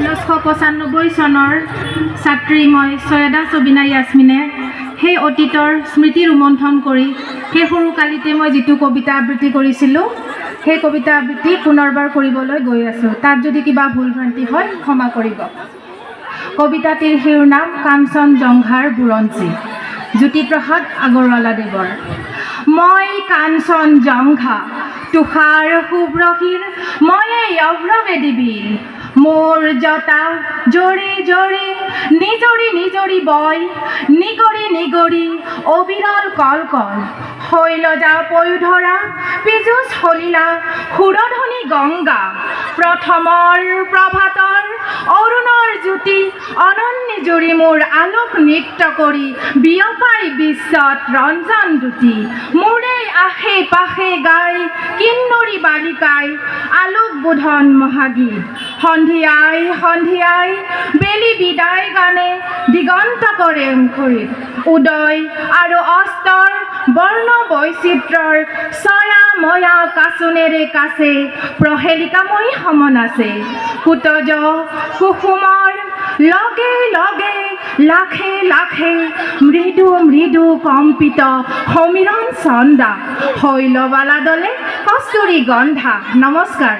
1995 চনৰ ছাত্ৰী মই চৈয়দা চবিনা য়াছমিনে সেই অতীতৰ স্মৃতি ৰোমন্থন কৰি সেই সৰুকালিতে মই যিটো কবিতা আবৃত্তি কৰিছিলোঁ, সেই কবিতা আবৃত্তি পুনৰবাৰ কৰিবলৈ গৈ আছোঁ। তাত যদি কিবা ভুল ভ্ৰান্তি হয়, ক্ষমা কৰিব। কবিতাটিৰ শিৰোনাম কাঞ্চন জংঘাৰ বুৰঞ্জী, জ্যোতিপ্ৰসাদ আগৰৱালাদেৱৰ। মই কাঞ্চন জংঘা, তুষাৰ শুভ্ৰশিৰ, মই এই অভ্ৰবেদী। মোৰ জটা জৰি জৰি নিজৰি নিজৰি বয়, নিগৰি নিগৰি অবিৰল কল কল। শৈলজা পয়োধৰা পীযুষ সলিলা সুৰধনী গংগা, প্ৰথমৰ প্ৰভাতৰ অৰুণৰ জ্যোতি অনন্য জুৰি মোৰ আলোক নৃত্য কৰি বিয়পাই বিশ্বত ৰঞ্জন দ্যুতি। মোৰেই আশে পাশে গাই কিন্নৰী বালিকাই আলোক বোধন মহাগীত। সন্ধিয়াই সন্ধিয়াই বেলি বিদায় গানে দিগন্ত কৰে অংকুৰিত। উদয় আৰু অস্তৰ বৰ্ণ বৈচিত্ৰ্যৰ ছয়া ময়া কাচোনেৰে কাছে প্ৰহেলিকাময়ী সমনাচে। কুটজ কুসুমৰ লগে লগে লাখে লাখে মৃদু মৃদু কম্পিত সমীৰণ চন্দা, শৈলবালা দলে কস্তুৰী গন্ধা। নমস্কাৰ।